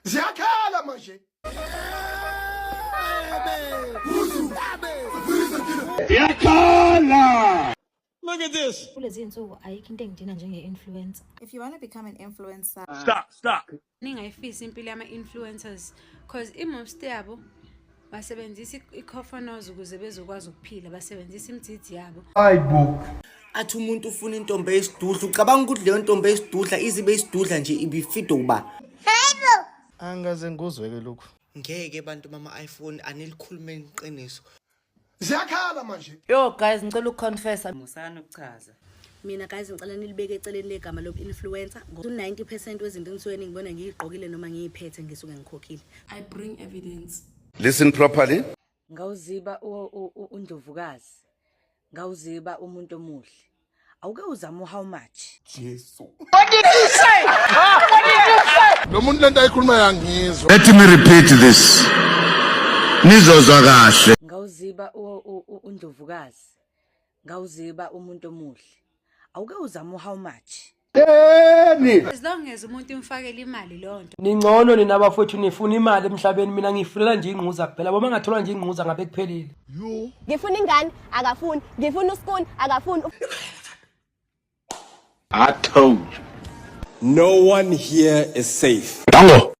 Ziyakhala manje. Ziyakhala. Look at this. Kulezi insuku ayikho into engidina njenge-influencer. If you want to become an influencer, Stop, stop. Ningayifisi impilo yama-influencers, 'cause i-most yabo basebenzisa i-cofonos ukuze bezokwazi ukuphila, basebenzisa imdzidzi yabo. Athi umuntu ufuna intombi eyisidudla, ucabanga ukuthi leyo ntombi eyisidudla izibe isidudla nje ibifide uba? Angaze ngikuzwe-ke lokhu. Ngeke bantu bama-iPhone, anilikhulumeni iqiniso. Ziyakhala manje. Yo guys, ngicela ukuconfessa. Musani ukuchaza. Mina guys, ngicela nilibeke eceleni legama lobu-influencer. U-90% wezinto engisuke ngibona ngiyigqokile noma ngiyiphethe, ngisuke ngikhokhile. I bring evidence. Listen properly. Ngawuziba undlovukazi. Ngawuziba umuntu omuhle. Awuke uzame how much? Lo muntu lento ayikhuluma yangizwa. Let me repeat this. Nizozwa kahle. Ngawuziba undlovukazi. Ngawuziba umuntu omuhle. Awuke uzame how much? As long as umuntu imfakele imali leyo nto. Ningcono nina bafowethu, nifuna imali emhlabeni. Mina ngiyifunela nje ingquza kuphela. Boma ngathola nje ingquza, ngabe kuphelile. Ngifuna ingane, akafuni. Ngifuna uskuni, akafuni. I told you. No one here is safe. Dango.